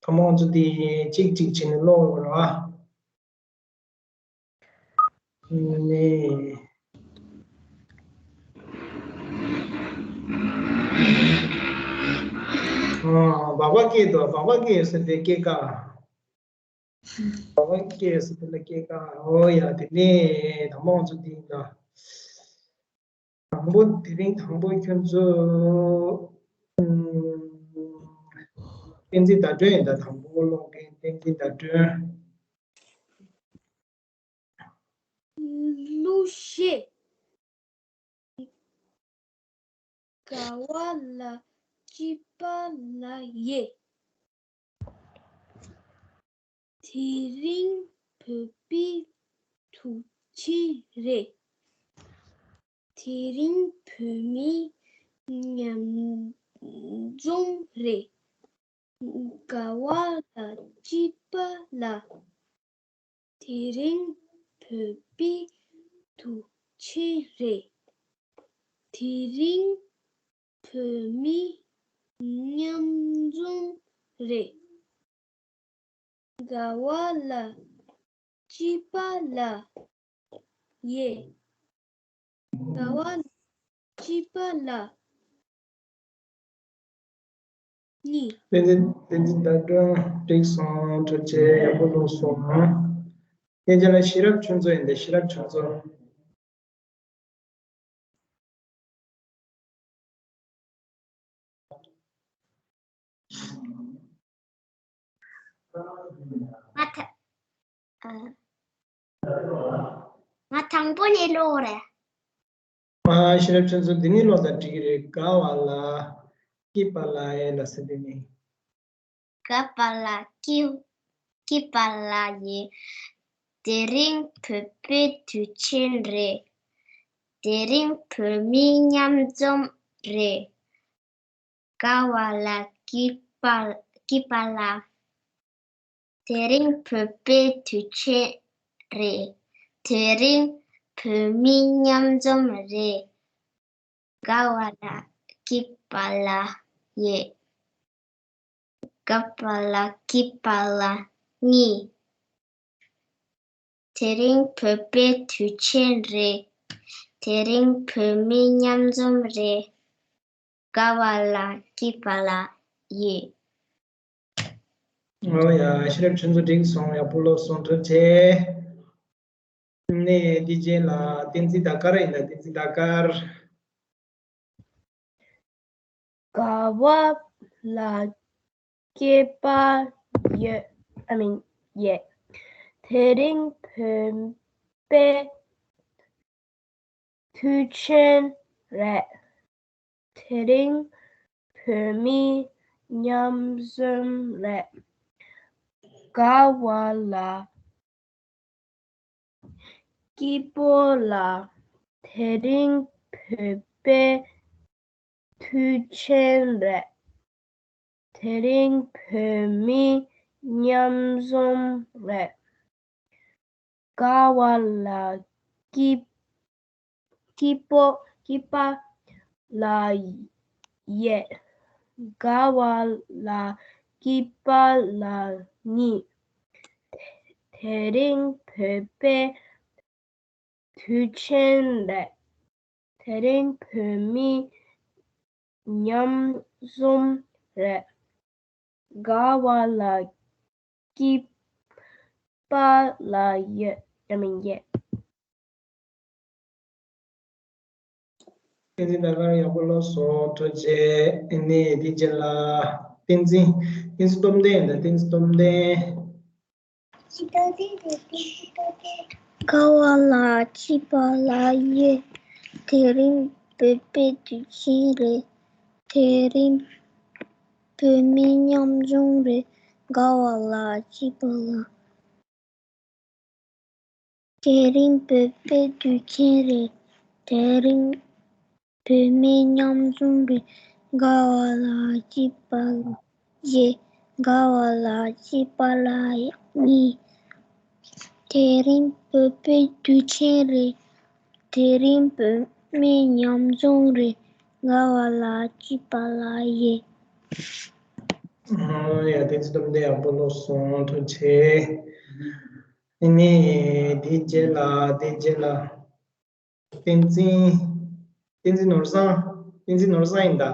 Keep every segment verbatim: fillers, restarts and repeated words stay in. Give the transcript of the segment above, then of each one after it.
ཐ་མ་ཚོ་དེ་གཅིག་གཅིག་བྱས་ནས་ཀློག་རོགས་ར། ནས། ཨ། སྦག་སྦག་སྐད་འདུག་སྦག་སྦག་སྐད་ཟེར་དེ་སྐད་ཀ་སྦག་སྦག་སྐད་ཟེར་དེ་ལ་སྐད་ཀ་ཨོ་ཡ། དེ་ནས་དང་པོ་ང་ཚོ་དེ་ཡིན་ད། དང་པོ་དེ་རིང་དང་པོ་ཁྱོད་ཚོ་ཨུམ། བསྟན་འཛིན་ཟླ་སྒྲོན་ཡིན་ད། དང་པོ་ཀློག་མཁན་བསྟན་འཛིན་ཟླ་སྒྲོན། གླུ་གཞས། དགའ་བ་ལ་སྐྱིད་པ་ལ་ཡི། དེ་རིང་བོད་པའི་དུས་ཆེན་རེད། དེ་རིང་བོད་མིའི་མཉམ་འཛོམས་རེད། དགའ་བ་ལ་སྐྱིད་པ་ལ། དེ་རིང་བོད་པའི་དུས་ཆེན་རེད། དེ་རིང་བོད་མི་མཉམ་འཛོམས་རེད། དགའ་བ་ལ་སྐྱིད་པ་ལ་ཡེ། དགའ་བ་ལ་སྐྱིད་པ་ལ་གཉིས། བསྟན་འཛིན་བསྟན་འཛིན་ཟླ་སྒྲོན་འགྲིག་སོང་། ཐུགས་རྗེ་ཆེ། ཡག་པོ་ཀློག་སོང་། ཨ། དེ་རྗེས་ལ་ཤེས་རབ་ཆོས་མཚོ་ཡིན་ད། ཤེས་རབ་ཆོས་མཚོ། ང་ད་ཨ། ང་དང་པོ་ནས་ཀློག་རེད། ཨ། ཤེས་རབ་ཆོས་མཚོ། འདི་ནས་ཀློག་ད་འགྲིག་གི་རེད། དགའ་བ་ལ་སྐྱིད་པ་ལ་ཡེ་ལ་ཟེར་དེ་ནས། དགའ་བ་ལ་སྐྱིད་སྐྱིད་པ་ལ་ཡེ། དེ་རིང་བོད་པའི་དུས་ཆེན་རེད། དེ་རིང་བོད་མི་མཉམ་འཛོམས་རེད། དགའ་བ་ལ་སྐྱིད་པ་སྐྱིད་པ་ལ། དེ་རིང་བོད་པའི་དུས་ཆེན་རེད། དེ་རིང་བོད་མི་མཉམ་འཛོམས་རེད། དགའ་བ་ལ་སྐྱིད་པ་ལ་ཡེ། དགའ་བ་ལ་སྐྱིད་པ་ལ་གཉིས། དེ་རིང་བོད་པའི་དུས་ཆེན་རེད། དེ་རིང་བོད་མི་མཉམ་འཛོམས་རེད། དགའ་བ་ལ་སྐྱིད་པ་ལ་ཡེ། ཨོ་ཡ། ཤེས་རབ་ཆོས་མཚོ་འགྲིག་སོང་། ཡག་པོ་ཀློག་སོང་། ཐུགས་རྗེ་ཆེ། ནས་འདི་རྗེས་ལ་བསྟན་འཛིན་ཟླ་དཀར་ཡིན་ད། བསྟན་འཛིན་ཟླ་དཀར། དགའ་བ་ལ་སྐྱིད་པ་ཡོད། I mean, yeah. དེ་རིང་བོད་པའི་དུས་ཆེན་རེད། དེ་རིང་བོད་མི་མཉམ་འཛོམས་རེད། དགའ་བ་ལ་སྐྱིད་པོ་ལ། དེ་རིང་བོད་པའི་དུས་ཆེན་རེད། དེ་རིང་བོད་མི་མཉམ་འཛོམས་རེད། དགའ་བ་ལ་སྐྱིད་སྐྱིད་པོ་སྐྱིད་པ་ལ་ཡེ། དགའ་བ་ལ་སྐྱིད་པ་ལ་གཉིས། དེ་རིང་བོད་པའི་དུས་ཆེན་རེད། དེ་རིང་བོད་མི་མཉམ་འཛོམས་རེད། དགའ་བ་ལ་སྐྱིད་པ་ལ་ཡོད། I mean, yeah. བསྟན་འཛིན་ཟླ་དཀར་ཡག་པོ་ཀློག་སོང་། ཐུགས་རྗེ་ཆེ། ཨ་ནི་དེ་རྗེས་ལ་བསྟན་འཛིན་བསྟན་འཛིན་སྟོབས་ལྡན་ཡིན་ད། བསྟན་འཛིན་སྟོབས་ལྡན། དགའ་བ་ལ་སྐྱིད་པ་ལ་ཡེ། དེ་རིང་བོད་པའི་དུས་ཆེན་རེད། དེ་རིང་བོད་མི་མཉམ་འཛོམས་རེད། དགའ་བ་ལ་སྐྱིད་པ་ལ། དེ་རིང་བོད་པའི་དུས་ཆེན་རེད། དེ་རིང་བོད་མི་མཉམ་འཛོམས་རེད། དགའ་བ་ལ་སྐྱིད་པ་ལ་ཡེ། དགའ་བ་ལ་སྐྱིད་པ་ལ་གཉིས། དེ་རིང་བོད་པའི་དུས་ཆེན་རེད། དེ་རིང་བོད་མི་མཉམ་འཛོམས་རེད། དགའ་བ་ལ་སྐྱིད་པ་ལ་ཡེ། ཨོ་ཡ། བསྟན་འཛིན་སྟོབས་ལྡན། ཡག་པོ་ཀློག་སོང་། ཐུགས་རྗེ་ཆེ། ཨ་ནི་དེའི་རྗེས་ལ། དེའི་རྗེས་ལ་བསྟན་འཛིན། བསྟན་འཛིན་ནོར་བཟང་། བསྟན་འཛིན་ནོར་བཟང་ཡིན་ད།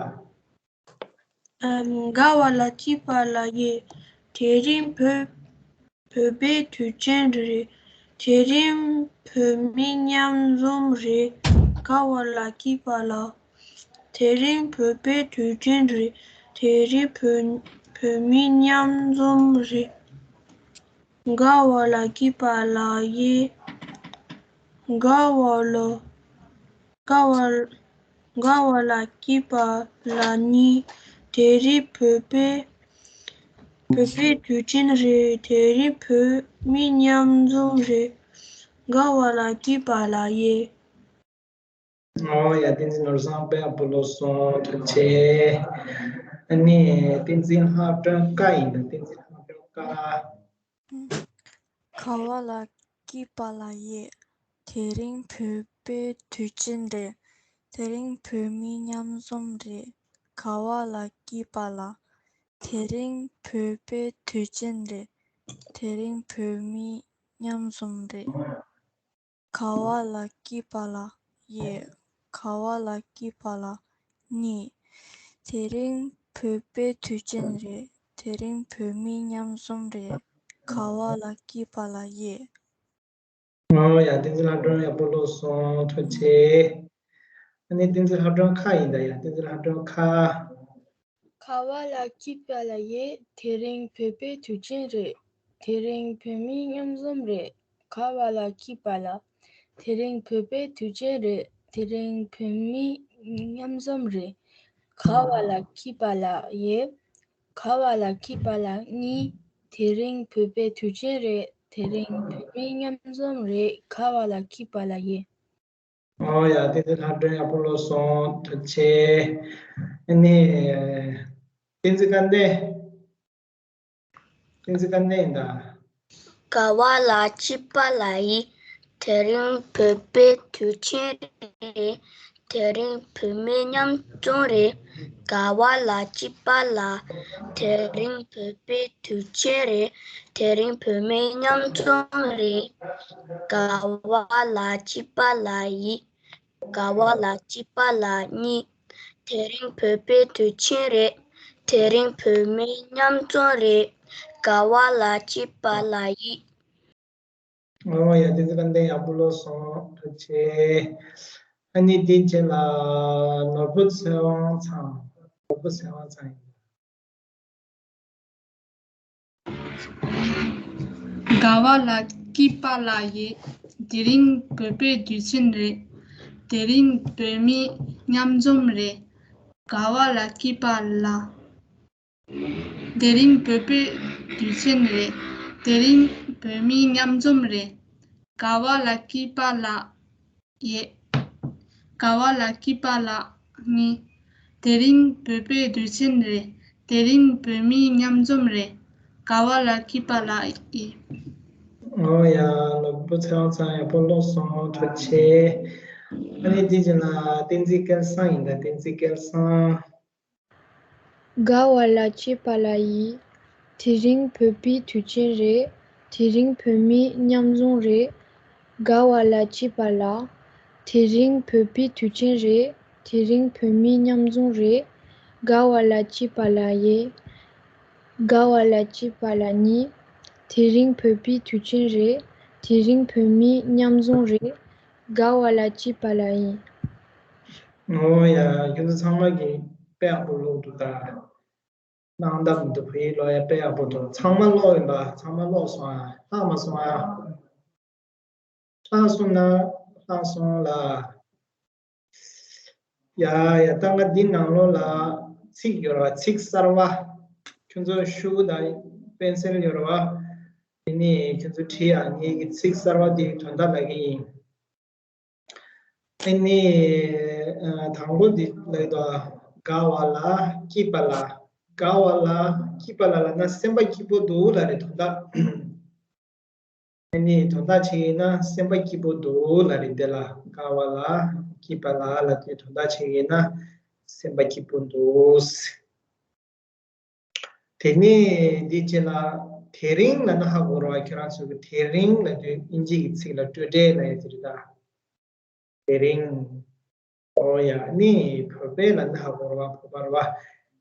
ཨམ། དགའ་བ་ལ་སྐྱིད་པ་ལ་ཡི། དེ་རིང་བོད་བོད་པའི་དུས་ཆེན་རེད། དེ་རིང་བོད་མི་མཉམ་འཛོམས་རེད། དགའ་བ་ལ་སྐྱིད་པ་ལ། དེ་རིང་བོད་པའི་དུས་ཆེན་རེད། དེ་རིང་བོད་བོད་མི་མཉམ་འཛོམས་རེད། དགའ་བ་ལ་སྐྱིད་པ་ལ་ཡི། དགའ་བ་ལ། དགའ་བ། དགའ་བ་ལ་སྐྱིད་པ་ལ་གཉིས། དེ་རིང་བོད་པའི་བོད་པའི་དུས་ཆེན་རེད། དེ་རིང་བོད་མི་མཉམ་འཛོམས་རེད། དགའ་བ་ལ་སྐྱིད་པ་ལ་ཡི། ཨོ་ཡ། བསྟན་འཛིན་ནོར་བཟང་དཔེ་ཡག་པོ་ཀློག་སོང་། ཐུགས་རྗེ་ཆེ། ཨ་ནི་བསྟན་འཛིན་ལྷ་སྒྲོན་དཀར་ཡིན་ད། བསྟན་འཛིན་ལྷ་སྒྲོན་དཀར། དགའ་བ་ལ་སྐྱིད་པ་ལ་ཡི། དེ་རིང་བོད་པའི་དུས་ཆེན་རེད། དེ་རིང་བོད་མི་མཉམ་འཛོམས་རེད། དགའ་བ་ལ་སྐྱིད་པ་ལ། དེ་རིང་བོད་པའི་དུས་ཆེན་རེད། དེ་རིང་བོད་མི་མཉམ་འཛོམས་རེད། དགའ་བ་ལ་སྐྱིད་པ་ལ་ཡི། དགའ་བ་ལ་སྐྱིད་པ་ལ་གཉིས། དེ་རིང་བོད་པའི་དུས་ཆེན་རེད། དེ་རིང་བོད་མི་མཉམ་འཛོམས་རེད། དགའ་བ་ལ་སྐྱིད་པ་ལ་ཡི། ཨོ་ཡ། བསྟན་འཛིན་ལྷ་སྒྲོན་ཡག་པོ་ཀློག་སོང་། ཐུགས་རྗེ་ཆེ། ཨ་ནི་བསྟན་འཛིན་ལྷ་སྒྲོན་ཁ་ཡིན་ད་ཡ། བསྟན་འཛིན་ལྷ་སྒྲོན་ཁ། དགའ་བ་ལ་སྐྱིད་པ་ལ་ཡི། དེ་རིང་བོད་པའི་དུས་ཆེན་རེད། དེ་རིང་བོད་མི་མཉམ་འཛོམས་རེད། དགའ་བ་ལ་སྐྱིད་པ་ལ། དེ་རིང་བོད་པའི་དུས་ཆེན་རེད། དེ་རིང་བོད་མི་མཉམ་འཛོམས་རེད། དགའ་བ་ལ་སྐྱིད་པ་ལ་ཡི། དགའ་བ་ལ་སྐྱིད་པ་ལ་གཉིས། དེ་རིང་བོད་པའི་དུས་ཆེན་རེད། དེ་རིང་བོད་མི་མཉམ་འཛོམས་རེད། དགའ་བ་ལ་སྐྱིད་པ་ལ་ཡི། ཨོ་ཡ། བསྟན་འཛིན་ལྷ་སྒྲོན་ཡག་པོ་ཀློག་སོང་། ཐུགས་རྗེ་ཆེ། ཨ་ནི་བསྟན་འཛིན་སྐལ་ལྡན། བསྟན་འཛིན་སྐལ་ལྡན་ཡིན་ད། དགའ་བ་ལ་སྐྱིད་པ་ལ་ཡི། དེ་རིང་བོད་པའི་དུས་ཆེན་རེད། དེ་རིང་བོད་མི་མཉམ་འཛོམས་རེད། དགའ་བ་ལ་སྐྱིད་པ་ལ། དེ་རིང་བོད་པའི་དུས་ཆེན་རེད། དེ་རིང་བོད་མི་མཉམ་འཛོམས་རེད། དགའ་བ་ལ་སྐྱིད་པ་ལ་ཡི། དགའ་བ་ལ་སྐྱིད་པ་ལ་གཉིས། དེ་རིང་བོད་པའི་དུས་ཆེན་རེད། དེ་རིང་བོད་མི་མཉམ་འཛོམས་རེད། དགའ་བ་ལ་སྐྱིད་པ་ལ་ཡི། ཨོ་ཡ། བསྟན་འཛིན་སྐལ་ལྡན་ཡག་པོ་ཀློག་སོང་། ཐུགས་རྗེ་ཆེ། ཨ་ནི་དེའི་རྗེས་ལ་ནོར་བུ་ཚེ་དབང་ཚང་། ནོར་བུ་ཚེ་དབང་ཚང་ཡིན། དགའ་བ་ལ་སྐྱིད་པ་ལ་ཡི། དེ་རིང་བོད་པའི་དུས་ཆེན་རེད། དེ་རིང་བོད་མི་མཉམ་འཛོམས་རེད། དགའ་བ་ལ་སྐྱིད་པ་ལ། དེ་རིང་བོད་པའི་དུས་ཆེན་རེད། དེ་རིང་བོད་མི་མཉམ་འཛོམས་རེད། དགའ་བ་ལ་སྐྱིད་པ་ལ་ཡི། དགའ་བ་ལ་སྐྱིད་པ་ལ་གཉིས། དེ་རིང་བོད་པའི་དུས་ཆེན་རེད། དེ་རིང་བོད་མི་མཉམ་འཛོམས་རེད། དགའ་བ་ལ་སྐྱིད་པ་ལ་ཡི། ཨོ་ཡ། ནོར་བུ་ཚེ་དབང་ཚང་ཡག་པོ་ཀློག་སོང་། ཐུགས་རྗེ་ཆེ། ཨ་ནི་དེའི་རྗེས་ལ་བསྟན་འཛིན་སྐལ་བཟང་ཡིན་ད། བསྟན་འཛིན་སྐལ་བཟང་། དགའ་བ་ལ་སྐྱིད་པ་ལ་ཡི། དེ་རིང་བོད་པའི་དུས་ཆེན་རེད། དེ་རིང་བོད་མི་མཉམ་འཛོམས་རེད། དགའ་བ་ལ་སྐྱིད་པ་ལ། དེ་རིང་བོད་པའི་དུས་ཆེན་རེད། དེ་རིང་བོད་མི་མཉམ་འཛོམས་རེད། དགའ་བ་ལ་སྐྱིད་པ་ལ་ཡི། དགའ་བ་ལ་སྐྱིད་པ་ལ་གཉིས། དེ་རིང་བོད་པའི་དུས་ཆེན་རེད། དེ་རིང་བོད་མི་མཉམ་འཛོམས་རེད། དགའ་བ་ལ་སྐྱིད་པ་ལ་ཡི། ཨོ་ཡ། ཁྱོད་ཚོ་ཚང་མ་གིས་དཔེ་ཡག་པོ་ཀློག་འདུག་ད། སྣང་དག་མི་འདུག་བོད་ཡིག་ཀློག་ཡ་དཔེ་ཡག་པོ་འདུག་ཚང་མ་ཀློག་ཡིན་པ། ཚང་མ་ཀློག་སོང་ཨ། ལྷག་མ་སོང་ཨ། ལྷག་སོང་ན་ལྷག་སོང་ལ། ཡ་ཡ། ད་ང་འདི་ནང་ལོགས་ལ་ཚིག་ཡོད་ར་བ། ཚིག་གསར་བ། ཁྱོད་ཚོ་ཤུག་དང་པེན་སིལ་ཡོད་ར་བ། དེ་ནས་ཁྱོད་ཚོ་བྲིས་ཡ། ངེད་ཀྱི་ཚིག་གསར་བ་དེའི་དོན་དག་ལབ་ཀྱི་ཡིན། ཨ་ནི་དང་པོ་འདི་ལབ་དུས་དགའ་བ་ལ་སྐྱིད་པ་ལ། དགའ་བ་ལ་སྐྱིད་པ་ལ་ལབ་ན་སེམས་པ་སྐྱིད་པོ་འདུག་ལབ་རེད་དོན་དག་ཨ་ནི་དོན་དག་བྱེད་ཀྱི་ཡིན་ན་སེམས་པ་སྐྱིད་པོ་འདུག་ལབ་རེད། དེ་ལ་དགའ་བ་ལ་སྐྱིད་པ་ལ་ལབ་དུས་དོན་དག་བྱེད་ཀྱི་ཡིན་ན་སེམས་པ་སྐྱིད་པོ་འདུག་དེ་ནས་འདི་རྗེས་ལ་དེ་རིང་ལབ་ན་ཧ་གོ་རེད་བ། ཁྱེད་རང་ཚོ་གི་དེ་རིང་ལབ་དུས་དབྱིན་ཇི་གི་ཚིག་ལ་སྤྲོས་བྲལ་ལབ་ཡ་དེ་རེད་ད། དེ་རིང་། ཨོ་ཡ། ནི་བོད་པའི་ལབ་ན་ཧ་གོ་རེད་བ། བོད་པ་རེད་བ།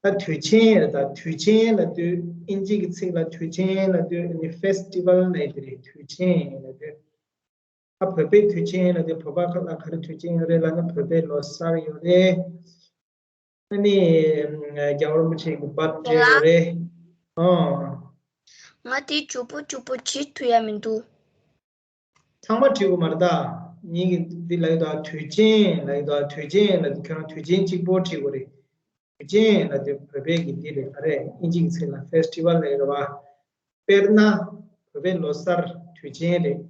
ད་དུས་ཆེན་རེད་ད། དུས་ཆེན་ལབ་དུས་དབྱིན་ཇི་གི་ཚིག་ལ་དུས་ཆེན་ལབ་དུས་ནི་ཕེ་སི་ཊི་ཝལ་ལབ་ཡ་དེ་རེད། དུས་ཆེན་ལབ་དུས། ད་བོད་པའི་དུས་ཆེན་ལབ་དུས་བོད་པ་ཁ་ལ་ག་རེ་དུས་ཆེན་ཡོད་རེད་ལབ་ན་བོད་པའི་ལོ་གསར་ཡོད་རེད། ཨ་ནི་རྒྱལ་བ་རིན་པོ་ཆེ་གི་བར་ཌེ་ཡོད་རེད། ཨོ། ང་དེ་མགྱོགས་པོ་མགྱོགས་པོ་བྲིས་ཐུབ་ཡ་མི་འདུག་ཚང་མ་བྲིས་དགོས་མ་རེད་ད། ངེད་ཀྱིས་འདི་ལབ་ཡོད་ད། དུས་ཆེན་ལབ་ཡོད་ད། དུས་ཆེན་ལབ་དུས་ཁྱོད་རང་དུས་ཆེན་གཅིག་པོ་བྲིས་དགོས་རེད། དུས་ཆེན་ལབ་དུས་བོད་པའི་གི་འདི་རེད། ག་རེ་དབྱིན་ཇི་གི་ཚིག་ལ་ཕེ་སི་ཊི་ཝལ་ལབ་ཡོད་རེད་བ། དཔེར་ན། བོད་པའི་ལོ་གསར་དུས་ཆེན་རེད།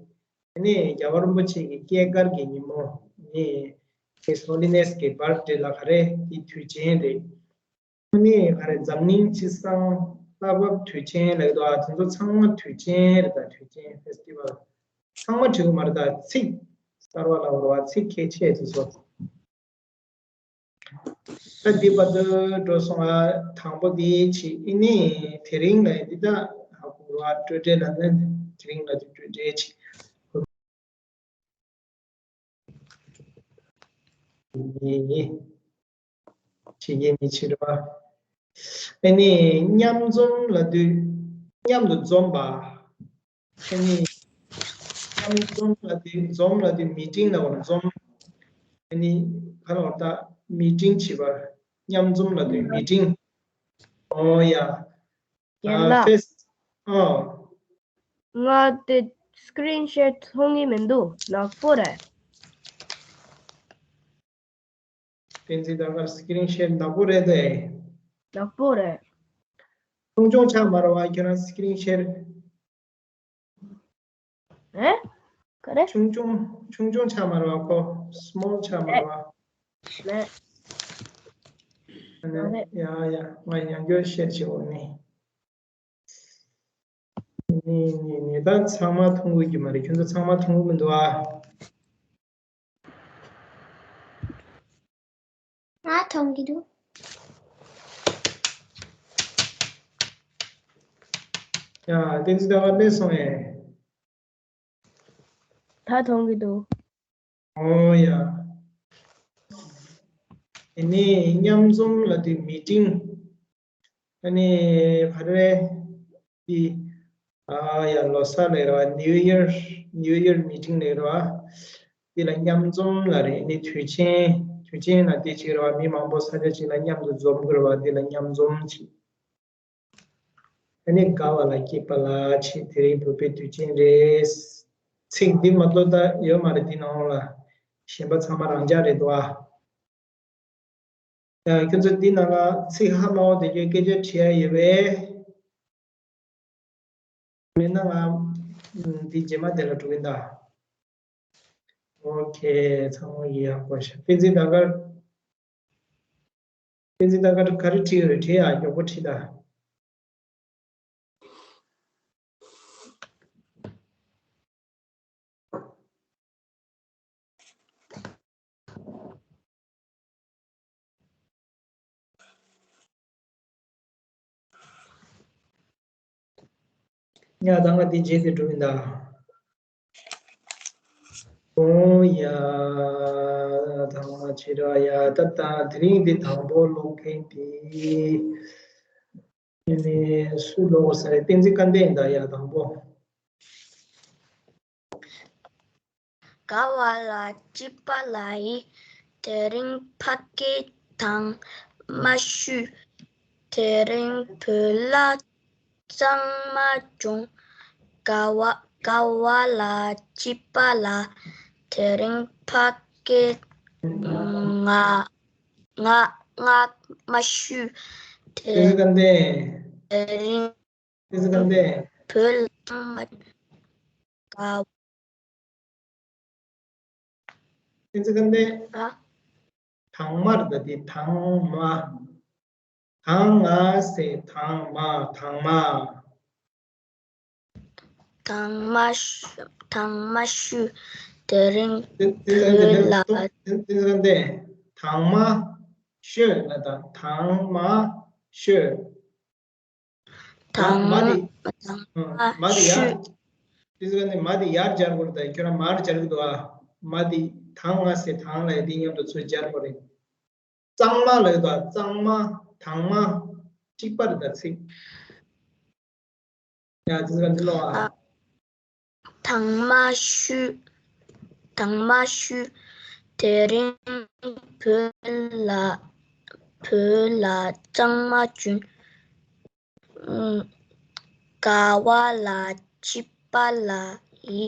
དེ་ནས་རྒྱལ་བ་རིན་པོ་ཆེ་གི་སྐྱེས་སྐར་གྱི་ཉིན་མོ། ནི་His Holiness གི་བར་ཌེ་ལབ་ག་རེ་དེ་དུས་ཆེན་རེད། དེ་ནས་ག་རེ་འཛམ་གླིང་སྤྱི་བསང་ལྷ་བབས་དུས་ཆེན་ལབ་འདུག་ཨ། དེ་ཚོ་ཚང་མ་དུས་ཆེན་རེད་ད། དུས་ཆེན་ཕེ་སི་ཊི་ཝལ། ཚང་མ་བྲིས་དགོས་མ་རེད་ད། ཚིག་གསར་བ་ལབ་རེད་བ། ཚིག་ཁྱད་ཆོས་དེ་ཚོ། ད་འདི་བར་དུ་འགྲོ་སོང་ང་། དང་པོ་འདི་བྱས། ཨ་ནི་དེ་རིང་ལ་འདི་ད་ཧ་གོ་ར། སྤྲོས་བྲལ་ལ་ནི་དེ་རིང་ལ་འདི་སྤྲོས་བྲལ་བྱས། བྱེད་ཀྱི་མི་བྱེད་ར། ཨ་ནི་མཉམ་འཛོམས་ལབ་དུས་མཉམ་དུ་འཛོམས་པ། ཨ་ནི་མཉམ་འཛོམས་ལབ་དུས། འཛོམས་ལབ་དུས་མི་ཊིང་ལབ་པ་རེད། འཛོམས། ཨ་ནི་ག་ལ་བར་ད་མི་ཊིང་བྱེད་པ། མཉམ་འཛོམས་ལབ་དུས་མི་ཊིང་། ཨོ་ཡ། རྒན་ལགས། ཨ་ཕེ་སི། ཨོ། ང་དེ་སི་ཀི་རིན་ཤོཊ་མཐོང་གི་མི་འདུག་ནག་པོ་རེད། བསྟན་འཛིན་ཟླ་དཀར་སི་ཀི་རིན་ཤོཊ་ནག་པོ་རེད་དེ། ནག་པོ་རེད། ཆུང་ཆུང་ཆགས་མ་རེད་བ། ཁྱོད་རང་སི་ཀི་རིན་ཤོཊ། ཨེ། ག་རེ། ཆུང་ཆུང་ཆུང་ཆུང་ཆགས་མ་རེད་བ། ཁོ་སི་མོལ་ཆགས་མ་རེད་བ། མེད། ཨ་ནི་མ་རེད། ཡ་ཡ། ང་ཡང་སྐྱར་བཤད་བྱེད་འོ་ནི། ནི་ནི་ནི་ད་ཚང་མ་མཐོང་གི་མ་རེད། ཁྱོད་ཚོ་ཚང་མ་མཐོང་གི་མི་འདུག་ཨ། ང་མཐོང་གི་འདུག་ཡ། བསྟན་འཛིན་ཟླ་བ་སླེབས་སོང་ངས། ད་མཐོང་གི་འདུག་ཨོ་ཡ། དེ་ནས་མཉམ་འཛོམས་ལབ་དུས་མི་ཊིང་། ཨ་ནི་ག་རེ་འདི། ཨ་ཡ། ལོ་གསར་ལབ་ར་བ། New Year New Year meeting ལབ་ར་བ། འདི་ལ་མཉམ་འཛོམས་ལབ་རེད། ཨ་ནི་དུས་ཆེན། དུས་ཆེན་ལབ་དེ་བྱེད་ར་བ། མི་མང་པོ་ས་ཆ་གཅིག་ལ་མཉམ་དུ་འཛོམས་དགོས་ར་བ། འདི་ལ་མཉམ་འཛོམས་བྱེད། ཨ་ནི་དགའ་བ་ལ་སྐྱིད་པ་ལ་བྱེད། དེ་རིང་བོད་པའི་དུས་ཆེན་རེད། ཚིག་འདི་མ་གཏོགས་ད་ཡོད་མ་རེད། འདི་ནང་ལ་གཞན་པ་ཚང་མ་རང་འཇགས་རེད་དོ། ཡ། ཁྱོད་ཚོ་འདི་ནང་ལ་ཚིག་ཧ་མ་གོ་དེ་ཚོའི་སྐད་ཆ་དྲི་ཡ་ཡོད་པས། མེད་ན་ང་འདི་རྗེས་མ་དེ་ལ་འགྲོ་གིན་ད། ཨོ་ཁེ། ཚང་མ་ཡིན་ཡག་པོ་ཤ། བསྟན་འཛིན་ཟླ་དཀར། བསྟན་འཛིན་ཟླ་དཀར་ག་རེ་བྲིས་ཡོད་རེད། བྲིས་ཡ། མགྱོགས་པོ་བྲིས་ད། ཡ། ད་ང་འདི་རྗེས་དེ་འགྲོ་ཡིན་ད། ཨོ་ཡ། ད་ང་ཅི་ར་ཡ། ད་ད་དེ་རིང་འདི་དང་པོ་ཀློག་མཁན་དེ། དེ་ནས་སུ་ཀློག་ས་རེད། བསྟན་འཛིན་སྐལ་ལྡན་ཡིན་ད། ཡ། དང་པོ། དགའ་བ་ལ་སྐྱིད་པ་ལ་ཡི། དེ་རིང་ཕ་སྐད་དྭངས་མ་ཤོད། དེ་རིང་བོད་ལྭ་གཙང་མ་སྦྱོངས། དགའ་བ་དགའ་བ་ལ་སྐྱིད་པ་ལ། དེ་རིང་ཕ་སྐད་ངག་ངག་ངག་མ་ཤོད། དེ། བསྟན་འཛིན་སྐལ་ལྡན། དེ་རིང་། བསྟན་འཛིན་སྐལ་ལྡན། བོད་ལྭ་གཙང་མ། དགའ། བསྟན་འཛིན་སྐལ་ལྡན། ཨ། དྭངས་མ་རེད་ད་དེ། དྭངས་མ། དྭངས་མ་ཟེར། དྭངས་མ། དྭངས་མ། དྭངས་མ་ཤོད། དྭངས་མ་ཤོད། དེ་རིང་བོད་ལྭ། བསྟན་འཛིན་སྐལ་ལྡན། དྭངས་མ་ཤོད་ལབ་ད། དྭངས་མ་ཤོད། དང་མ་དེ་དང་མ་མ་དེ་ཡར་ཤུ། དེ་ཟེར་ནི་མ་དེ་ཡར་སྦྱར་དགོས་རེད། ད་ཁྱོད་རང་མར་སྦྱར་གི་འདུག་ཨ། མ་དེ་དང་ང་ཟེར་དང་ལ་ཡ་དེ་མཉམ་དུ་ཚུར་སྦྱར་དགོས་རེད། གཙང་མ་ལ་ཡོད་ད། གཙང་མ། དྭངས་མ། གཅིག་པ་རེད་ད་ཚིག་ཡ་དེ་ཟེར་འདི་ལོ་ཨ། ཨ། དང་མ་ཤུ། དང་མ་ཤུ། དེ་རིང་བོད་ལ་བོད་ལ་གཙང་མ་བྱོན། དགའ་བ་ལ་སྐྱིད་པ་ལ་ཡི།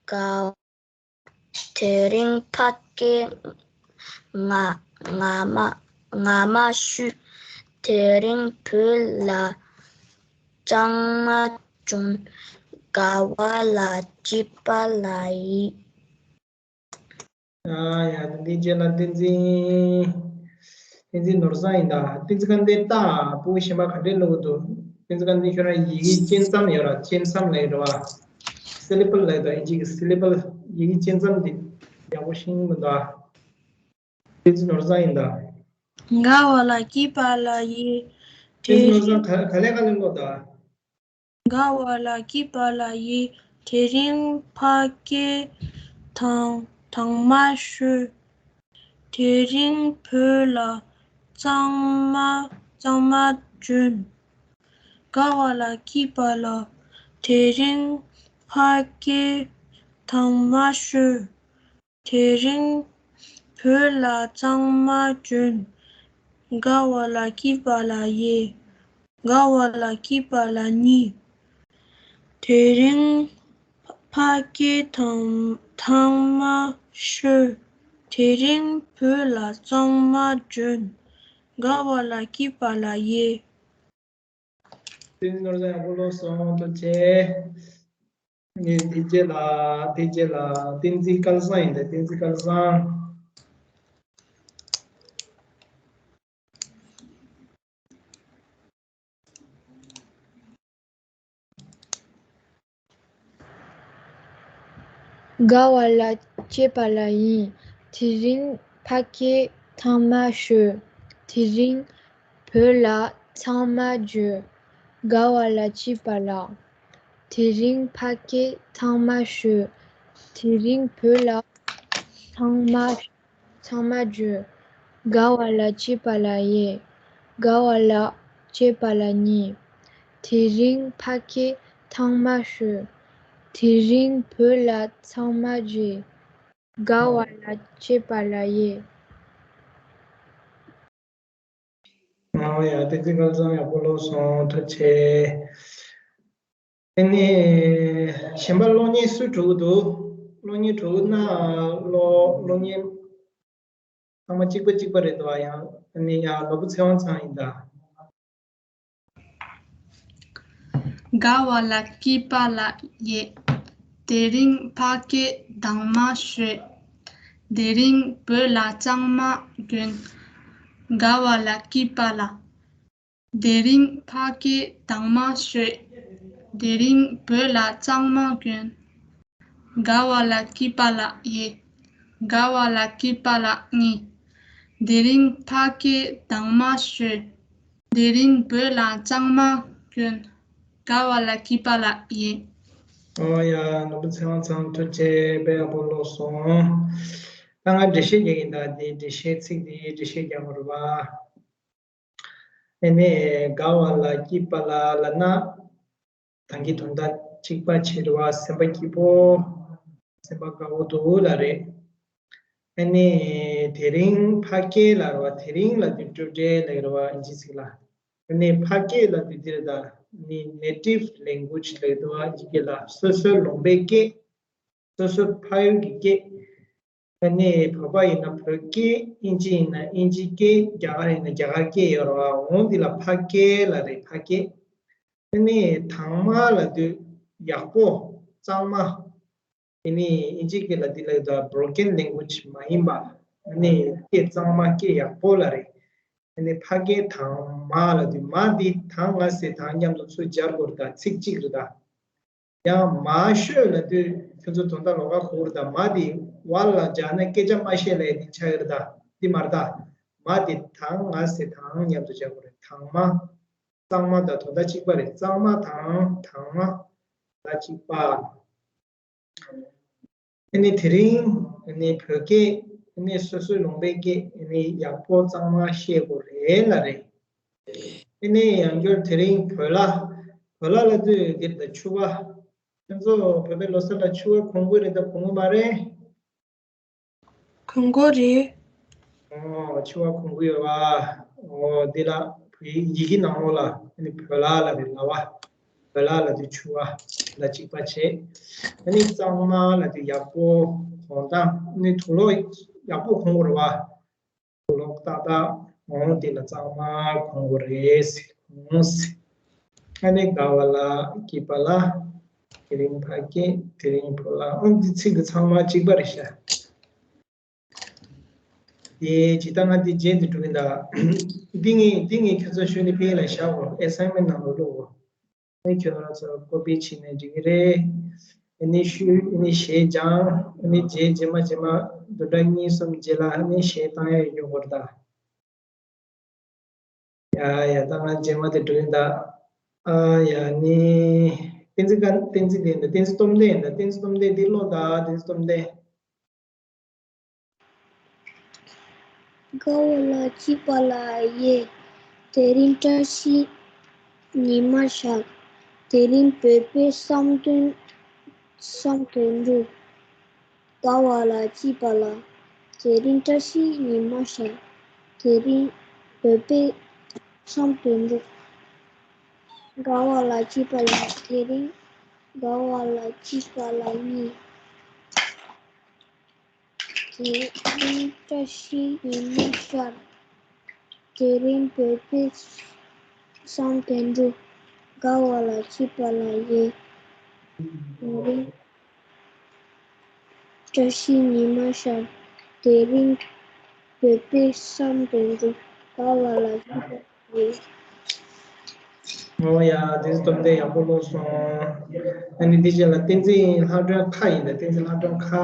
དགའ། དེ་རིང་ཕ་སྐད་ང་ང་མ་ང་མ་ཤུ། དེ་རིང་བོད་ལ་གཙང་མ་བྱོན། དགའ་བ་ལ་སྐྱིད་པ་ལ་ཡི། ཨ་ཡ། འདི་རྗེས་ལ་བསྟན་འཛིན། བསྟན་འཛིན་ནོར་བཟང་ཡིན་ད། བསྟན་འཛིན་སྐལ་ལྡན་ལྟ། ཕྲུ་གུ་གཞན་པ་ག་འདྲས་ཀློག་གི་འདུག་བསྟན་འཛིན་སྐལ་ལྡན་ཁྱོད་རང་ཡི་གེ་གཅན་ཚ་ཡོད་ར། གཅན་ཚ་ལབ་ཀྱི་རེད་བ། སི་ལེ་བལ་ལབ་ཀྱི་འདུག་ཨིན་ཇི་གི་སི་ལེ་བལ། ཡི་གེ་གཅན་ཚ་འདི་ཡག་པོ་ཤེས་ཀྱི་མི་འདུག་ཨ། བསྟན་འཛིན་ནོར་བཟང་ཡིན་ད། དགའ་བ་ལ་སྐྱིད་པ་ལ་ཡི། བསྟན་འཛིན་ནོར་བཟང་ག་ག་ལེ་ག་ལེ་ཀློག་ད། དགའ་བ་ལ་སྐྱིད་པ་ལ་ཡི། དེ་རིང་ཕ་སྐད་དང་དང་མ་ཤོད། དེ་རིང་བོད་ལ་གཙང་མ་གཙང་མ་བྱོན། དགའ་བ་ལ་སྐྱིད་པ་ལ། དེ་རིང་ཕ་སྐད་དང་མ་ཤོད། དེ་རིང་བོད་ལ་གཙང་མ་བྱོན། དགའ་བ་ལ་སྐྱིད་པ་ལ་ཡི། དགའ་བ་ལ་སྐྱིད་པ་ལ་གཉིས། དེ་རིང་ཕ་སྐད་དང་དང་མ་ཤོད། དེ་རིང་བོད་ལ་གཙང་མ་བྱོན། དགའ་བ་ལ་སྐྱིད་པ་ལ་ཡི། བསྟན་འཛིན་ནོར་བཟང་ཡག་པོ་ཀློག་སོང་། ཐུགས་རྗེ་ཆེ། ངས་དེ་རྗེས་ལ་དེ་རྗེས་ལ་བསྟན་འཛིན་སྐལ་བཟང་ཡིན་ད། བསྟན་འཛིན་སྐལ་བཟང་། དགའ་བ་ལ་སྐྱིད་པ་ལ་ཡིན། དེ་རིང་ཕ་སྐད་ཐང་མ་ཤོད། དེ་རིང་བོད་ལ་ཚང་མ་བརྗོད། དགའ་བ་ལ་སྐྱིད་པ་ལ། དེ་རིང་ཕ་སྐད་ཐང་མ་ཤོད། དེ་རིང་བོད་ལ་ཚང་མ་ཚང་མ་བརྗོད། དགའ་བ་ལ་སྐྱིད་པ་ལ་ཡི། དགའ་བ་ལ་སྐྱིད་པ་ལ་གཉིས། དེ་རིང་ཕ་སྐད་ཐང་མ་ཤོད། དེ་རིང་བོད་ལ་ཚང་མ་བརྗོད། དགའ་བ་ལ་སྐྱིད་པ་ལ་ཡི། ཨོ་ཡ། བསྟན་འཛིན་སྐལ་བཟང་ཡག་པོ་ཀློག་སོང་། ཐུགས་རྗེ་ཆེ། ཨ་ནི་གཞན་པ་གློག་བརྙན་སུ་འགྲོ་གི་འདུག་གློག་བརྙན་འགྲོ་གི་ན་གློག་གློག་བརྙན་ཚང་མ་གཅིག་པ་གཅིག་པ་རེད་འདུག་ཨ། ཡང་ཨ་ནི་ཡང་ནོར་བུ་ཚེ་དབང་ཚང་ཡིན་ད། དགའ་བ་ལ་སྐྱིད་པ་ལ་ཡི། དེ་རིང་ཕ་སྐད་དྭངས་མ་ཤོད། དེ་རིང་བོད་ལ་གཙང་མ་གྱོན། དགའ་བ་ལ་སྐྱིད་པ་ལ། དེ་རིང་ཕ་སྐད་དྭངས་མ་ཤོད། དེ་རིང་བོད་ལ་གཙང་མ་གྱོན། དགའ་བ་ལ་སྐྱིད་པ་ལ་ཡི། དགའ་བ་ལ་སྐྱིད་པ་ལ་གཉིས། དེ་རིང་ཕ་སྐད་དྭངས་མ་ཤོད། དེ་རིང་བོད་ལ་གཙང་མ་གྱོན། དགའ་བ་ལ་སྐྱིད་པ་ལ་ཡི། ཨོ་ཡ། ནོར་བུ་ཚེ་དབང་ཚང་ཐུགས་རྗེ་ཆེ། དཔེ་ཡག་པོ་ཀློག་སོང་། ད་ང་འགྲེལ་བཤད་རྒྱག་གི་ཡིན་ད། འདི་འགྲེལ་བཤད་ཚིག་འདི་འགྲེལ་བཤད་རྒྱག་དགོས་རེད་པ། ཨ་ནི་དགའ་བ་ལ་སྐྱིད་པ་ལ་ལབ་ན། ད་གིན་དོན་དག་གཅིག་པ་བྱེད་རེད་པ། སེམས་པ་སྐྱིད་པོ། སེམས་པ་དགའ་པོ་འདུག་ལབ་རེད། ཨ་ནི་དེ་རིང་ཕ་སྐད་ལབ་རེད་པ། དེ་རིང་ལབ་དུས་ཊུ་ཌེ་ལབ་རེད་པ། ཨིན་ཇི་ཚིག་ལ། ཨ་ནི་ཕ་སྐད་ལབ་དུས་འདི་རེད་ད། ཨ་ནི་ནེ་ཊིབ་ལེང་གུ་ཨེཇ་ལབ་འདུག་པ། ཨིན་ཇི་སྐད་ལ། སོ་སོའི་ལུང་པའི་སྐད། སོ་སོ་ཕ་ཡུལ་གྱི་སྐད། ཨ་ནི་བོད་པ་ཡིན་ན་བོད་སྐད། ཨིན་ཇི་ཡིན་ན་ཨིན་ཇི་སྐད། རྒྱ་གར་ཡིན་ན་རྒྱ་གར་སྐད་ཡོད་རེད་པ། འོ་འདི་ལ་ཕ་སྐད་ལབ་རེད། ཕ་སྐད། ཨ་ནི་དྭངས་མ་ལབ་དུས་ཡག་པོ། གཙང་མ། ཨ་ནི་ཨིན་ཇི་སྐད་ལ་འདི་ལབ་ཡོད་ད། བྷོ་རོ་ཀེན་ལེང་གུ་ཨེཇ་མ་ཡིན་པ། ཨ་ནི་སྐད་གཙང་མ། སྐད་ཡག་པོ་ལབ་རེད། ཨ་ནི་ཕ་སྐད་དྭངས་མ་ལབ་དུས་མ་འདི་དང་ང་ཟེར་དང་མཉམ་དུ་ཚུར་སྦྱར་དགོས་རེད་ད། ཚིག་གཅིག་རེད་ད། ཡང་མ་ཤོད་ལབ་དུས་ཁྱོད་ཚོ་དོན་དག་ལོགས་ཀ་གོ་གི་རེད་ད། མ་འདི་བ་ལ་སྦྱར་ན་སྐད་ཆ་མ་བཤད་ལབ་ཡ་འདི་ཆགས་ཀྱི་རེད་ད། འདི་མ་རེད་ད། མ་དེ་དང་ང་ཟེར་དང་མཉམ་དུ་བྱ་དགོས་རེད། དང་མ། གཙང་མ་དང་དོན་དག་གཅིག་པ་རེད། གཙང་མ་དང་དང་མ་ད་གཅིག་པ། ཨ་ནི་དེ་རིང་ཨ་ནི་བོད་སྐད་ཨ་ནི་སོ་སོའི་ལུང་པའི་སྐད་ཨ་ནི་ཡག་པོ་གཙང་མ་བཤད་དགོས་རེད་ལ་རེད། ཨ་ནི་ཡང་བསྐྱར་དེ་རིང་བོད་ལྭ། བོད་ལྭ་ལབ་དུས་འདིར་ད་ཕྱུ་པ། ཁྱེད་ཚོ་བོད་པའི་ལོ་གསར་ལ་ཕྱུ་པ་གོན་གྱི་རེད་དམ་གོན་གྱི་མ་རེད། གོན་གྱི་རེད། ཨོ་ཕྱུ་པ་གོན་གྱི་ཡོད་པ། ཨོ་འདི་ལ་བོད་ཡིག་གི་ནང་ལོགས་ལ་ཨ་ནི་བོད་ལྭ་ལབ་རེད་ལ་བ། བོད་ལྭ་ལབ་དུས་ཕྱུ་པ་ལ་གཅིག་པ་བྱས། ཨ་ནི་གཙང་མ་ལབ་དུས་ཡག་པོ་གོན་སྟངས། ཨ་ནི་དུག་ལོག་ཡག་པོ་གོན་དགོས་རེད་བ། དུག་ལོག་ཏག་ཏག་འོང་དེ་ལ་གཙང་མ་གོན་དགོས་རེད་ཟེར་གོན་ཟེར། ཨ་ནི་དགའ་བ་ལ་སྐྱིད་པ་ལ། དེ་རིང་ཕ་སྐད་དེ་རིང་བོད་ལྭ། ཨང་འདི་ཚིག་འདི་ཚང་མ་གཅིག་པ་རེད་ཤག་དེ་ཇི་ལྟར་ང་འདི་རྗེས་འདི་འགྲོ་གི་འདུག་འདི་ངས་འདི་ངས་ཁྱོད་ཚོ་ཞུ་ནས་ཕ་གི་ལ་བཞག་གོ་ཨེ་སའིན་མེན་ནང་ལ་བླུག་གོ་ཨ་ནི་ཁྱོད་རང་ཚོ་ཀོ་པི་བྱས་ནས་འབྲི་གི་རེད། ཨ་ནི་ཤུ་ཨ་ནི་གཞས་སྦྱང་། ཨ་ནི་རྗེས་རྗེས་མ་རྗེས་མ་བདུན་ཕྲག་གཉིས་གསུམ་རྗེས་ལ་ཨ་ནི་གཞས་བཏང་ཡ་ཡོད་དགོས་རེད་ད། ཡ་ཡ་ད་ང་རྗེས་མ་དེ་འགྲོ་གི་ཡིན་ད། ཨ་ཡ་ནི་བསྟན་འཛིན་ཀ་བསྟན་འཛིན་དེ་ཡིན་ད། བསྟན་འཛིན་སྟོབས་ལྡན་ཡིན་ད། བསྟན་འཛིན་སྟོབས་ལྡན་འདི་ཀློག་ད། བསྟན་འཛིན་སྟོབས་ལྡན། དགའ་བ་ལ་སྐྱིད་པ་ལ་ཡི། དེ་རིང་བཀྲ་ཤིས་ཉི་མ་ཤར། དེ་རིང་བོད་པའི་བསམ་དོན་བསམ་དོན་འགྲུབ། དགའ་བ་ལ་སྐྱིད་པ་ལ། དེ་རིང་བཀྲ་ཤིས་ཉི་མ་ཤར། དེ་རིང་བོད་པའི་བསམ་དོན་འགྲུབ། དགའ་བ་ལ་སྐྱིད་པ་ལ། དེ་རིང་དགའ་བ་ལ་སྐྱིད་པ་ལ་ཡི། དེ་རིང་བཀྲ་ཤིས་ཉི་མ་ཤར། དེ་རིང་བོད་པའི་བསམ་དོན་འགྲུབ། དགའ་བ་ལ་སྐྱིད་པ་ལ་ཡི། དེ་རིང་བཀྲ་ཤིས་ཉི་མ་ཤར། དེ་རིང་བོད་པའི་བསམ་དོན་འགྲུབ། དགའ་བ་ལ་སྐྱིད་པ་ལ་ཡི། ཨོ་ཡ། བསྟན་འཛིན་སྟོབས་ལྡན་ཡག་པོ་ཀློག་སོང་། ཨ་ནི་འདི་རྗེས་ལ་བསྟན་འཛིན་ལྷ་སྒྲོན་ཁ་ཡིན་ད། བསྟན་འཛིན་ལྷ་སྒྲོན་ཁ།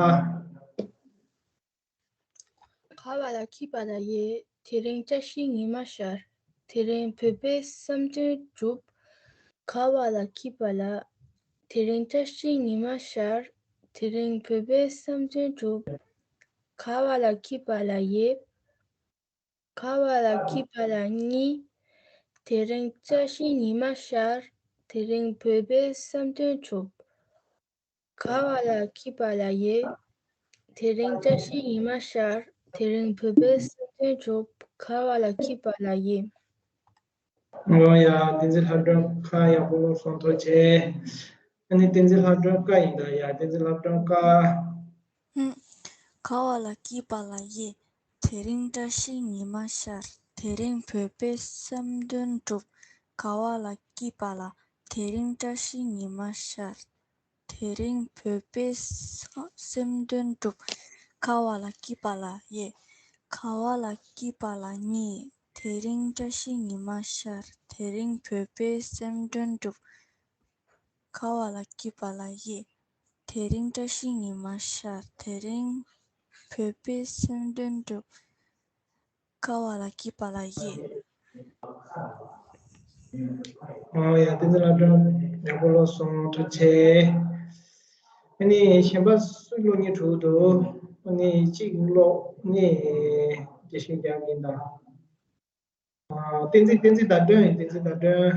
དགའ་བ་ལ་སྐྱིད་པ་ལ་ཡི། དེ་རིང་བཀྲ་ཤིས་ཉི་མ་ཤར། དེ་རིང་བོད་པའི་བསམ་དོན་འགྲུབ། དགའ་བ་ལ་སྐྱིད་པ་ལ། དེ་རིང་བཀྲ་ཤིས་ཉི་མ་ཤར། དེ་རིང་བོད་པའི་བསམ་དོན་འགྲུབ། དགའ་བ་ལ་སྐྱིད་པ་ལ་ཡི། དགའ་བ་ལ་སྐྱིད་པ་ལ་ཡི། དེ་རིང་བཀྲ་ཤིས་ཉི་མ་ཤར། དེ་རིང་བོད་པའི་བསམ་དོན་འགྲུབ། དགའ་བ་ལ་སྐྱིད་པ་ལ་ཡི། དེ་རིང་བཀྲ་ཤིས་ཉི་མ་ཤར། དེ་རིང་བོད་པའི་བསམ་དོན་འགྲུབ། དགའ་བ་ལ་སྐྱིད་པ་ལ་ཡི། ཨོ་ཡ། བསྟན་འཛིན་ལྷ་སྒྲོན་ཁ་ཡག་པོ་ཀློག་སོང་། ཐུགས་རྗེ་ཆེ། ཨ་ནི་བསྟན་འཛིན་ལྷ་སྒྲོན་ཀ་ཡིན་ད། ཡ་བསྟན་འཛིན་ལྷ་སྒྲོན་ཀ། ཧུམ། དགའ་བ་ལ་སྐྱིད་པ་ལ་ཡི། དེ་རིང་བཀྲ་ཤིས་ཉི་མ་ཤར། དེ་རིང་བོད་པའི་བསམ་དོན་འགྲུབ། དགའ་བ་ལ་སྐྱིད་པ་ལ། དེ་རིང་བཀྲ་ཤིས་ཉི་མ་ཤར། དེ་རིང་བོད་པའི་བསམ་དོན་འགྲུབ། དགའ་བ་ལ་སྐྱིད་པ་ལ་ཡི། དགའ་བ་ལ་སྐྱིད་པ་ལ་ཡི། དེ་རིང་བཀྲ་ཤིས་ཉི་མ་ཤར། དེ་རིང་བོད་པའི་བསམ་དོན་འགྲུབ། དགའ་བ་ལ་སྐྱིད་པ་ལ་ཡི། དེ་རིང་བཀྲ་ཤིས་ཉི་མ་ཤར། དེ་རིང་བོད་པའི་བསམ་དོན་འགྲུབ། དགའ་བ་ལ་སྐྱིད་པ་ལ་ཡི། ཨོ་ཡ། བསྟན་འཛིན་ལྷ་སྒྲོན་ཡག་པོ་ཀློག་སོང་། ཐུགས་རྗེ་ཆེ། ཨ་ནི་གཞན་པ་སུ་ཀློག་མཁན་འདུག་ཨ་ནི་གཅིག་ཀློག་ནི་རྒྱས་བཤད་རྒྱག་མཁན་དང་། ཨ། བསྟན་འཛིན། བསྟན་འཛིན་ཟླ་སྒྲོན། བསྟན་འཛིན་ཟླ་སྒྲོན།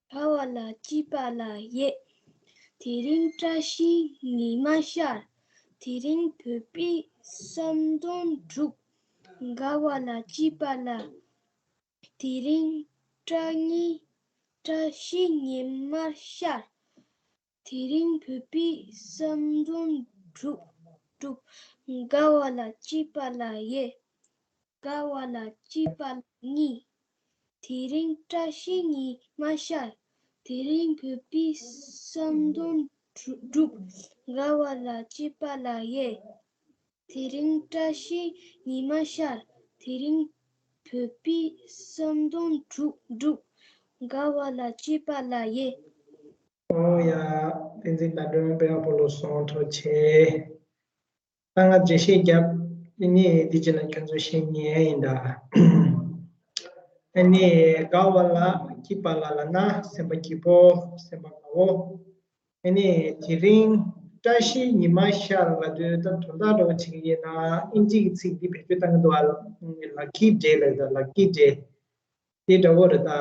དགའ་བ་ལ་སྐྱིད་པ་ལ་ཡི། དེ་རིང་བཀྲ་ཤིས་ཉི་མ་ཤར། དེ་རིང་བོད་པའི་བསམ་དོན་འགྲུབ། དགའ་བ་ལ་སྐྱིད་པ་ལ། དེ་རིང་བཀྲ་ཉི། བཀྲ་ཤིས་ཉི་མ་ཤར། དེ་རིང་བོད་པའི་བསམ་དོན་འགྲུབ། འགྲུབ། དགའ་བ་ལ་སྐྱིད་པ་ལ་ཡི། དགའ་བ་ལ་སྐྱིད་པ་ལ་ཡི། དེ་རིང་བཀྲ་ཤིས་ཉི་མ་ཤར། དེ་རིང་བོད་པའི་བསམ་དོན་འགྲུབ། དགའ་བ་ལ་སྐྱིད་པ་ལ་ཡི། དེ་རིང་བཀྲ་ཤིས་ཉི་མ་ཤར། དེ་རིང་བོད་པའི་བསམ་དོན་འགྲུབ། འགྲུབ། དགའ་བ་ལ་སྐྱིད་པ་ལ་ཡི། ཨོ་ཡ། བསྟན་འཛིན་ཟླ་སྒྲོན་དཔེ་ཡག་པོ་ཀློག་སོང་། ཐུགས་རྗེ་ཆེ། ད་ང་རྒྱས་བཤད་རྒྱབ། དེ་ནི་དེ་རྗེས་ལ་ཁྱོད་ཚོ་བཤད་ཉན་ཡིན་ད། ཨ་ནི་དགའ་བ་ལ་སྐྱིད་པ་ལ་ལབ་ན་སེམས་པ་སྐྱིད་པོ། སེམས་པ་དགའ་བོ། ཨ་ནི་དེ་རིང་བཀྲ་ཤིས་ཉི་མ་ཤར་ལབ་དུས་ད་དོན་དག་འདྲ་བོ་བྱེད་ཀྱི་ཡིན་ན་ཨིན་ཇི་གི་ཚིག་འདི་བེད་སྤྱོད་བཏང་གི་འདུག་ཨ། ལ་ཀི་ཌེ་ལབ་ད། ལ་ཀི་ཌེ། དེ་འདྲ་བོ་རེད་ད།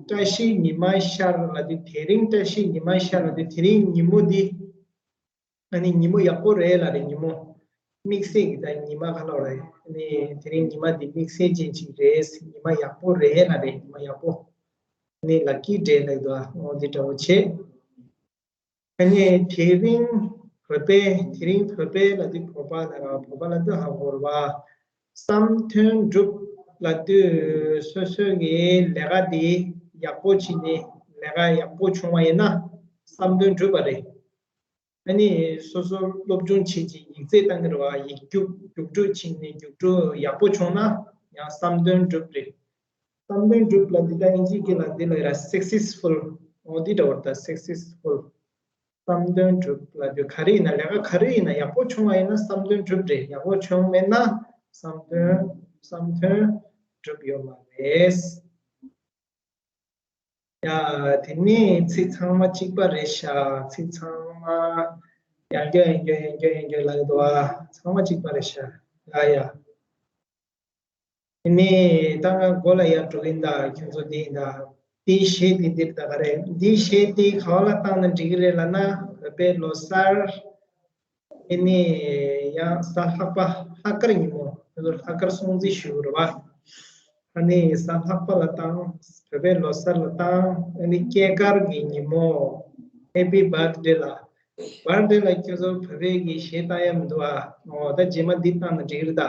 བཀྲ་ཤིས་ཉི་མ་ཤར་ལབ་དུས་དེ་རིང་བཀྲ་ཤིས་ཉི་མ་ཤར་ལབ་དུས་དེ་རིང་ཉིན་མོ་འདི། ཨ་ནི་ཉིན་མོ་ཡག་པོ་རེད་ལབ་རེད། ཉིན་མོ། དམིགས་བསལ་གྱི་ད་ཉི་མ་ག་ལོ་རེད། ཨ་ནི་དེ་རིང་ཉི་མ་འདི་དམིགས་བསལ་ཅན་ཅིག་རེད། ཉི་མ་ཡག་པོ་རེད་ལབ་རེད། ཉི་མ་ཡག་པོ། ཨ་ནི་ལ་ཀི་ཌེ་ལབ་འདུག་ཨ། འོ་འདི་འདྲ་བོ་བྱེད། ཨ་ནི་དེ་རིང་བོད་པའི། དེ་རིང་བོད་པའི་ལབ་དུས་བོད་པ་ལབ་ར། བོད་པ་ལབ་དུས་ཧ་གོ་ར་བ། བསམ་དོན་འགྲུབ་ལབ་དུས་སོ་སོ་གི་ལས་ཀ་འདི་ཡག་པོ་བྱས་ནས་ལས་ཀ་ཡག་པོ་བྱུང་བ་ཡིན་ན་བསམ་དོན་འགྲུབ་པ་རེད། ཨ་ནི་སོ་སོ་སློབ་སྦྱོང་བྱེད་ཅིག་ཡིག་ཚད་བཏང་གི་རེད་བ། ཡིག་རྒྱུགས་རྒྱུགས་སྤྲོད་བྱས་ནས་རྒྱུགས་སྤྲོད་ཡག་པོ་བྱུང་ན་ཡང་བསམ་དོན་འགྲུབ་རེད། བསམ་དོན་འགྲུབ་ལབ་འདི་ད་ཨིན་ཇིའི་སྐད་ལ་འདི་ལ་ཡ་སེག་སེ་སི་ཕུལ། འོ་འདི་འདྲ་བོ་རེད་ད། སེག་སེ་སི་ཕུལ། བསམ་དོན་འགྲུབ་ལབ་དུས་ག་རེ་ཡིན་ན། ལས་ཀ་ག་རེ་ཡིན་ན་ཡག་པོ་བྱུང་བ་ཡིན་ན་བསམ་དོན་འགྲུབ་རེད། ཡག་པོ་བྱུང་མེད་ན་བསམ་དོན། བསམ་དོན་འགྲུབ་ཡོད་མ་རེད། ཡ། དེ་ནས་ཚིག་ཚང་མ་གཅིག་པ་རེད་ཤག་ཚིག་ཚང་མ་ཡང་བསྐྱར་ཡང་བསྐྱར་ཡང་བསྐྱར་ཡང་བསྐྱར་ལབ་ཀྱི་འདུག་ཨ། ཚང་མ་གཅིག་པ་རེད་ཤག་ཡ་ཡ། དེ་ནས་ད་ང་མགོ་ལ་ཡར་འགྲོ་གི་ཡིན་ད། ཁྱོད་ཚོ་འདི་ཡིན་ད། འདིའི་གཞས་འདི་འདིར་ད་ག་རེད། འདིའི་གཞས་འདི་ག་བ་ལ་བཏང་ན་འགྲིག་གི་རེད་ལབ་ན། བོད་པའི་ལོ་གསར། ཨ་ནི་ཡང་གཟའ་ལྷག་པ། ལྷག་དཀར་ཉིན་མོ། ཁྱོད་ཚོ་ལྷག་དཀར་སྲུང་བརྩི་ཞུ་རེད་བ། ཨ་ནི་གཟའ་ལྷག་པ་ལ་བཏང་། བོད་པའི་ལོ་གསར་ལ་བཏང་། ཨ་ནི་སྐྱེས་སྐར་གྱི་ཉིན་མོ། ཧེ་པི་བྷར་ཐི་ཌེ་ལ། བྷར་ཐི་ཌེ་ལ་ཁྱོད་ཚོ་བོད་པའི་གི་གཞས་བཏང་ཡ་མི་འདུག་ཨ། འོ་ད་རྗེས་མ་འདི་བཏང་ན་འགྲིག་གི་རེད་ད།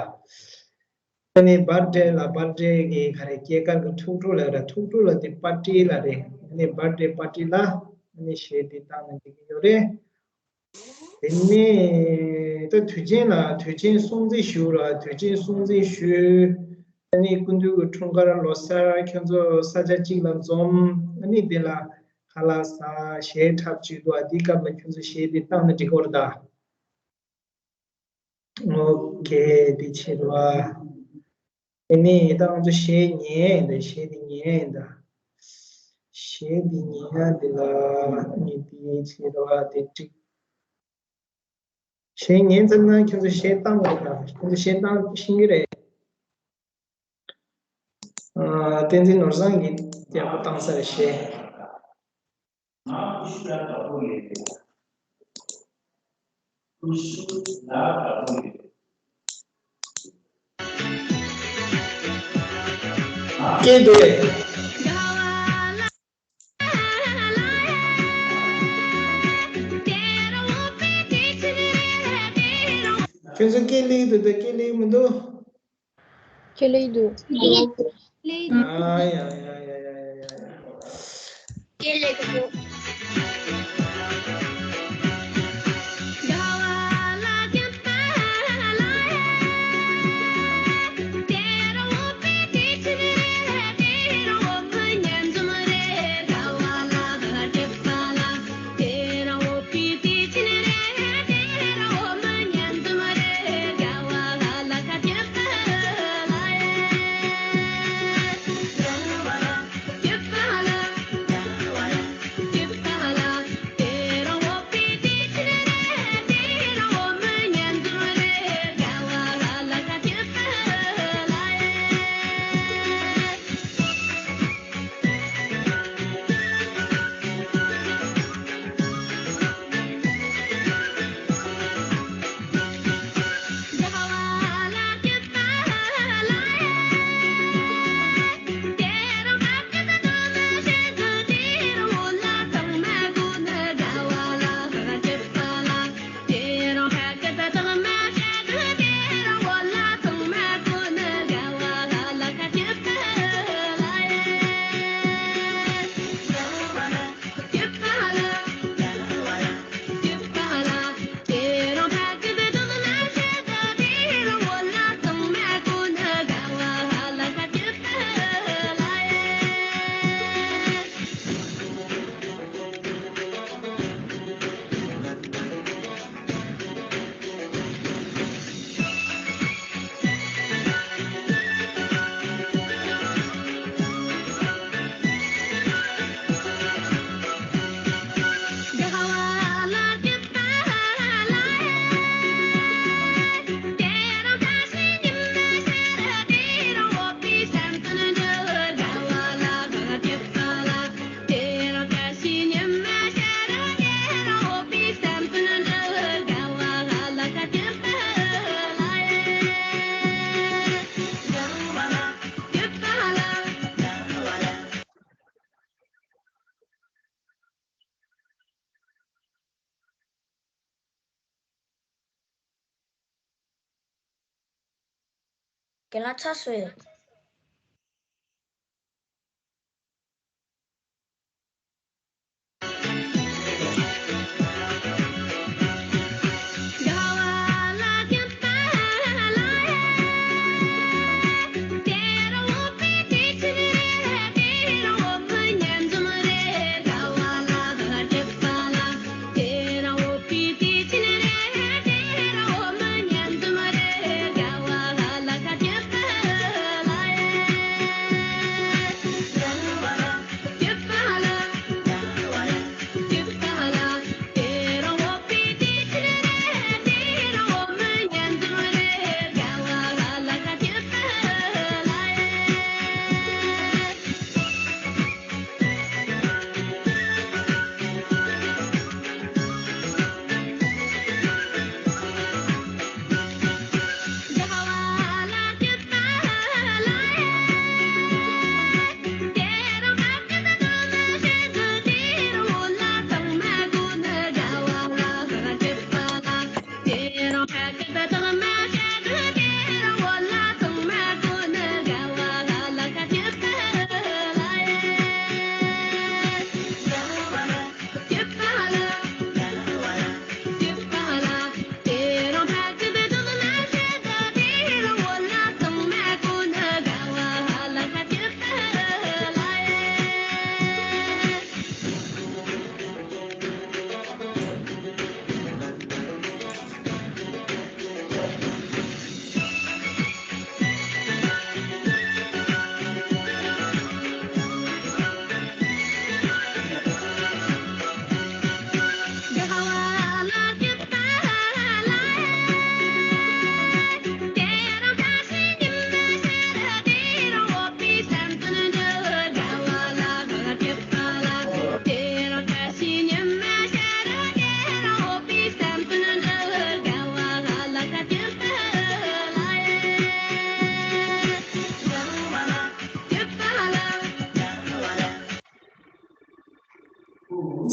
ཨ་ནི་བྷར་ཐི་ཌེ་ལ། བྷར་ཐི་ཌེ་གི་ག་རེ། སྐྱེས་སྐར་གི་ཐུགས་སྤྲོ་ལབ་ར། ཐུགས་སྤྲོ་ལབ་དེ་པར་ཊི་ལབ་རེད། ཨ་ནི་བྷར་ཐི་ཌེ་པར་ཊི་ལ་ཨ་ནི་གཞས་འདི་བཏང་ན་འགྲིག་གི་ཡོད་རེད། དེ་ནས་ད་དུས་ཆེན་ལ། དུས་ཆེན་སྲུང་བརྩི་ཞུ་ར། དུས་ཆེན་སྲུང་བརྩི་ཞུ། ཨ་ནི་སྐུ་མདུན་གྱི་འཁྲུངས་སྐར་ལོ་གསར། ཁྱོད་ཚོ་ས་ཆ་གཅིག་ལ་འཛོམས། ཨ་ནི་དེ་ལ་ཁ་ལག་ཟ། གཞས་འཁྲབ་བྱེད་འདུག་ཨ། དེའི་སྐབས་ལ་ཁྱོད་ཚོ་གཞས་དེ་བཏང་ན་འགྲིག་གི་རེད་ད། ཨོ་ཁེ། དེ་བྱེད་ར། དེ་ནས་ད་ང་ཚོ་གཞས་ཉན་ཡིན་ད། གཞས་དེ་ཉན་ཡིན་ད། གཞས་དེ་ཉན་ཡ་དེ་ལ་ཨ་ནི་དེ་བྱེད་ར། དེ་འགྲིག་གཞས་ཉན་ཚར་ན་ཁྱོད་ཚོ་གཞས་བཏང་དགོས་ད། ཁྱོད་ཚོ་གཞས་བཏང་ཤེས་ཀྱི་རེད། ཨ། བསྟན་འཛིན་ནོར་བཟང་གིས་ཡག་པོ་བཏང་ས་རེད་གཞས། སྐད་དེ། ཁྱོད་ཚོ་སྐད་ལེགས་འདུག་ད། སྐད་ལེགས་མི་འདུག་སྐད་ལེགས་འདུག་ཨ་ཡ་ཡ་ཡ་ཡ་ཡ་ཡ། སྐད་ལེགས་འདུག་རྒན་ལགས་ཚར་སོང་ཡོད།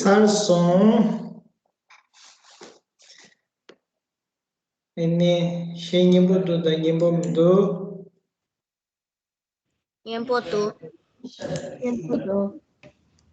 ཚར་སོང་། ཨ་ནི་གཞས་སྙན་པོ་འདུག་དང་སྙན་པོ་མི་འདུག་སྙན་པོ་འདུག་སྙན་པོ་འདུག